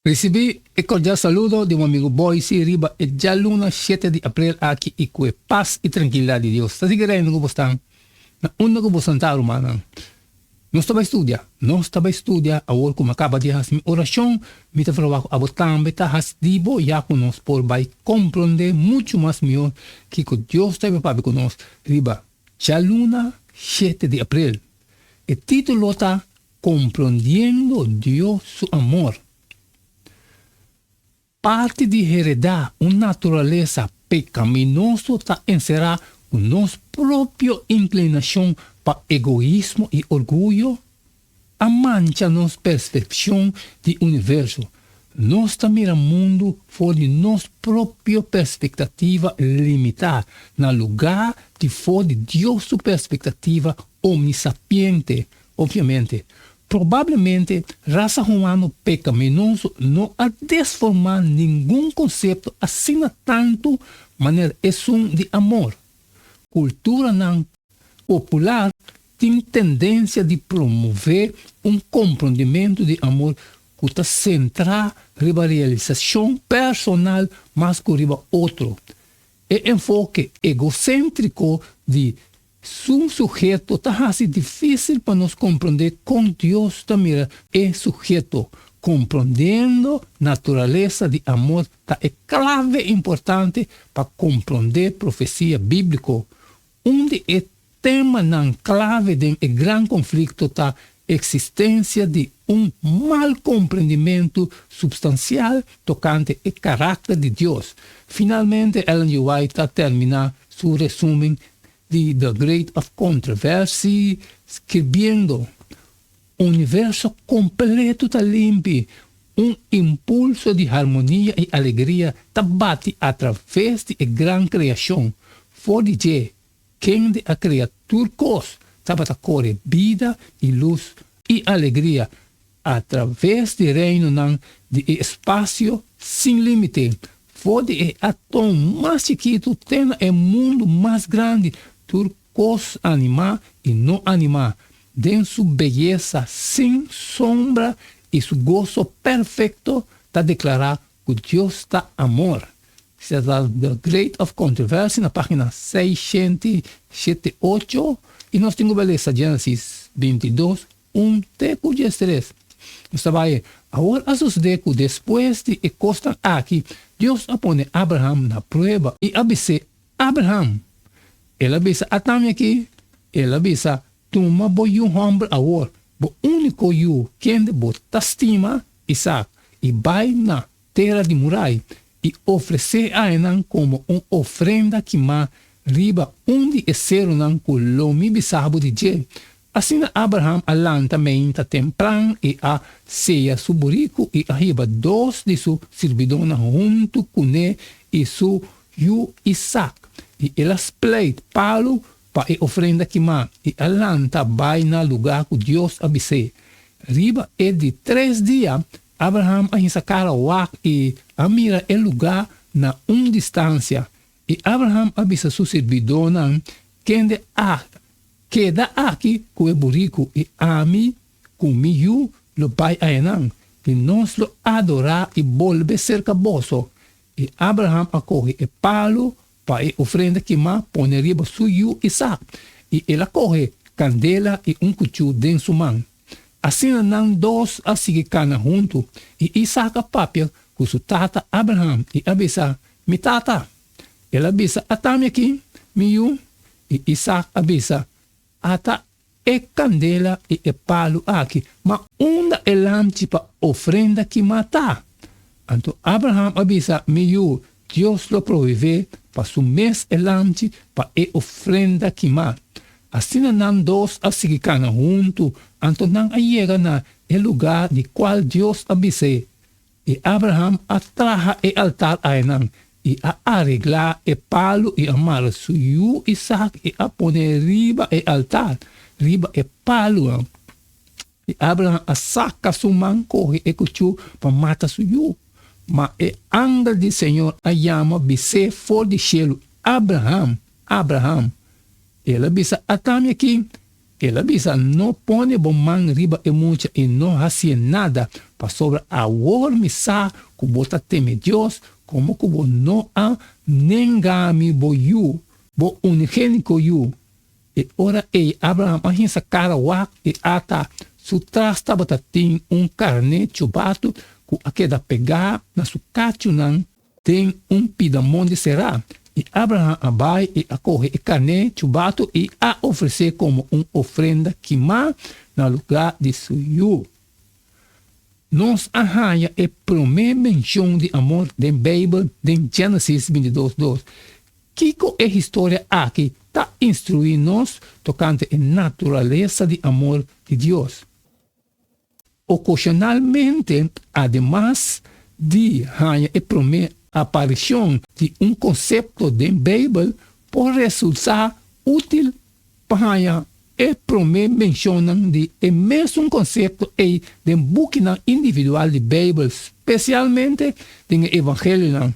Risibí e kordial saludo di bo amigu Boysie riba e djaluna shete di aprel aki i ku e pas i trankilidat di Dios ta sigui reina ku bo stan na unda ku bo santá rumannan. Nos ta bai studia, nos ta bai studia awor ku mi a kaba di hasi mi orashon mi ta verwagt ku abo tambe ta hasi di bo ya ku nos por bai komprondé muchu mas mihó kiko Dios ta papia ku nos riba djaluna shete di aprel. E título ta Komprondiendo Dios su amor. Parti di heredá un naturalesa pekaminoso ta enserá ku nos propio inklinashon pa egoismo i orguyo a mancha nos persepshon di universo. Nos ta mira mundu for di nos propio perspektativa limitá na lugá di for di Dios su perspektativa omnisapiente. Obviamente, probablemente rasa humano pecaminoso no a desformá ningun concepto asina tantu manera esun di amor. Culturanan popular tin tendencia di promové un comprondimentu di amor cu ta centrá riba realisacion personal mas cu riba otro. E enfoke egocéntrico di Su suheto ta hasi difísil pa nos komprondé kon Dios ta mira e suheto. Komprondiendo naturalesa di amor ta e klave importante pa komprondé profesia bíbliko. Un di e temanan klave den e gran konflikto ta eksistensia di un mal komprendimentu supstansial tokante e karakter di Dios. Finalmente Ellen G. White ta terminá su resumen di The Great of Controversy skirbiendo, Universo kompleto ta limpi, un impulso di harmonia i alegria ta bati atraves di e gran kreashon. For di dje, kende a krea tur kos, tabata kore bida i lus i alegria atraves di reinonan di e espasio sin límite, for di e atom mas chikitu te na e mundu mas grandi, tur kos animá i no animá, den su beyesa sin sombra i su goso perfekto ta deklará ku Dios ta amor. Esei ta The Great of Controversy na página 678 i nos tin ku bai lesa Genesis 22, Un te ku diestres. Nos ta bai. Awor a sosodé ku despues di e kosnan aki, Dios a pone Abraham na prueba i a bis'é, Abraham! El a bisa, Atami aki. El a bisa, Tuma bo yu hòmber awor, bo úniko yu, kende bo ta stima, Isak, i bai na tera di Murai, i ofresé aenan komo un ofrenda kimá riba un di e serunan ku lo mi bisa bo di dje. Asina Abraham a lanta meinta tempran i a seya su buriku i a hiba dos di su sirbidónan huntu kuné i su yu Isak, i el a spleit palu pa e ofrenda kimá i a lanta bai na lugá ku Dios a bis'é. Riba e di tres dia Abraham a hinsa kara wak i a mira e lugá na un distansia. I Abraham a bisa su sirbidónan, Kende a keda aki ku e buriku, i ami ku mi yu lo bai ayanan, i nos lo adorá i bolbe serka boso. I Abraham a kohe e palu pa e ofrenda kimá pone riba su yu Isak, i el a kohe kandela i un kuchú den su man. Asina nan dos a sigui kana huntu, i Isak a papia ku su tata Abraham i a bisa, Mi tata! El a bisa, Atami aki, mi yu. I Isak a bisa, Ata e kandela i e palu aki, ma unda e lamchi pa ofrenda kimá ta? Anto Abraham a bisa, Mi yu, Dios lo proveé pa su mes e lamchi pa e ofrenda kimá. Asina nan dos a sigui kana huntu, anto nan a yega na e lugá di kual Dios a bis'é. I Abraham a traha e altar einan, i a areglá e palu i a mara su yu Isak i a pon'é riba e altar, riba e palunan. I Abraham a saka su man kohe e kuchú pa mata su yu. Ma e angel di señor a yama bis'é for di shelu, Abraham, Abraham! El a bisa, Atami aki. El a bisa, No pone bo man riba e mucha i no hasié nada, pasobra awor mi sa ku bo ta teme Dios, komo ku bo no a nenga mi bo yu, bo unigéniko yu. E ora ei Abraham a hinsa kara wak i ata su tras tabata tin un karné chubatu ku a keda pegá na su kachunan den un pida mondi será. I Abraham a bai i a kohe e karné chubatu i a ofresé komo un ofrenda kimá na lugá di su yu. Nos a haña e promé menshon di amor den Beibel den Génesis bintidos dos. Kiko e historia aki ta instruí nos tokante e naturalesa di amor di Dios? Okashonalmente, ademas di haña e promé aparishon di un konsepto den Beibel, por resultá útil pa haña e promé menshonnan di e mesun konsepto ei den bukinan individual di Beibel, spesialmente den e Evangelionan,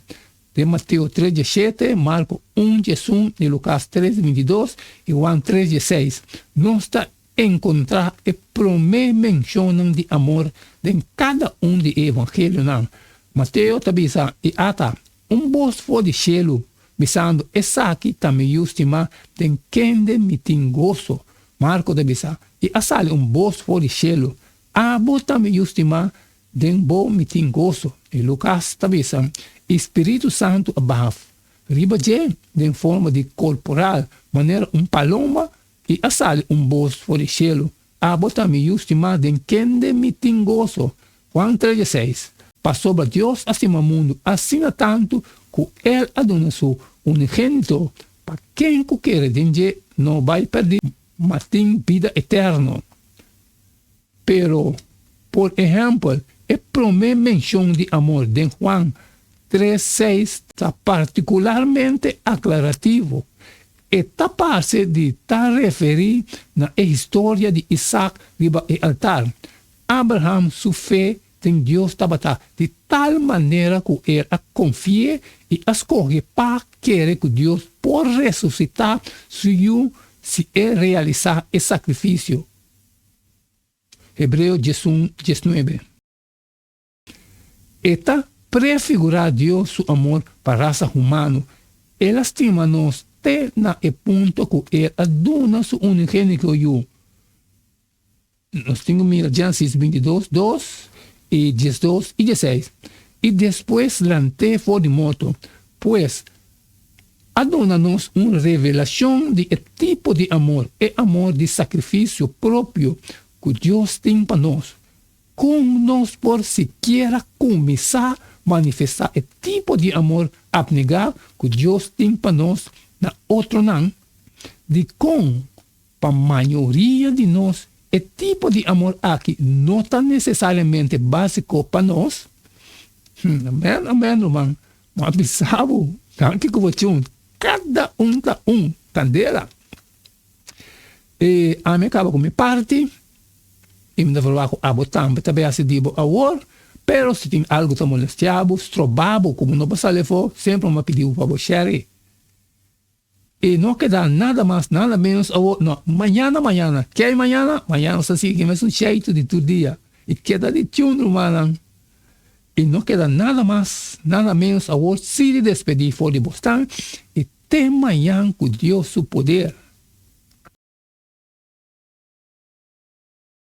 den Mateo tres diesshete, Marko un diesun i Lukas tres bintidos i Huan tres diesseis. Nos ta enkontrá e promé menshonnan di amor den kada un di e Evangelionan. Mateo ta bisa, I ata, un bos for di shelu, bisando, Esaki ta mi Yu stimá, den kende mi tin goso. Marko ta bisa, I a sali un bos for di shelu, Abo ta mi Yu stimá, den bo mi tin goso. I Lukas ta bisa, I Spiritu Santu a baha riba dje den forma di korporal, manera un palomba, I a sali un bos for di shelu, Abo ta mi Yu stimá, den kende mi tin goso. Juan tres dieseis. Pasobra Dios a stima mundu asina tantu ku El a duna su unigénito, pa ken ku kere den dje no bai pèrdí, ma tin bida eterno. Pero, por ehèmpel, e promé menshon di amor den Juan tres seis ta partikularmente aklarativo. E ta parse di ta referí na e historia di Isaac riba e altar. Abraham su fe den Dios tabata di tal manera ku el a konfi'é i a skohe pa kere ku Dios por resusitá su yu si e realisá e sakrifisio. Hebreo diesun diesnuebe. E ta prefigurá Dios su amor pa rasa humano. El a stima nos te na e punto ku El a duna su unigéniko Yu. Nos tin ku mira Génesis bintidos, dos i diesdos i dieseis. I despues lant'é for di morto. Pues, a duna nos un revelashon di e tipo di amor, e amor di sakrifisio propio ku Dios tin pa nos. Kon nos por sikiera kuminsá manifestá e tipo di amor apnegá ku Dios tin pa nos na otronan? Dikon pa mayoria di nos e tipo di amor aki no ta nesesariamente básiko pa nos? Amèn, amèn, ruman. Bo a bisa bo, danki ku bo tune. Kada un ta un kandela. E ami a kaba ku mi parti i mi ta proba ku abo tambe ta bay hasi di bo awor, pero si tin algu ta molestia bo, stroba bo ku bo no por sali afó, semper mi a pidi bo pa bo share. E no keda nada mas nada menos awor, no, mañana mañana, kei mañana? Mañana nos ta sigui mesun sheitu di tur dia i keda di tune rumannan. I no keda nada mas nada menos awor si di despedí for di bosnan i te mañan ku Dios su poder.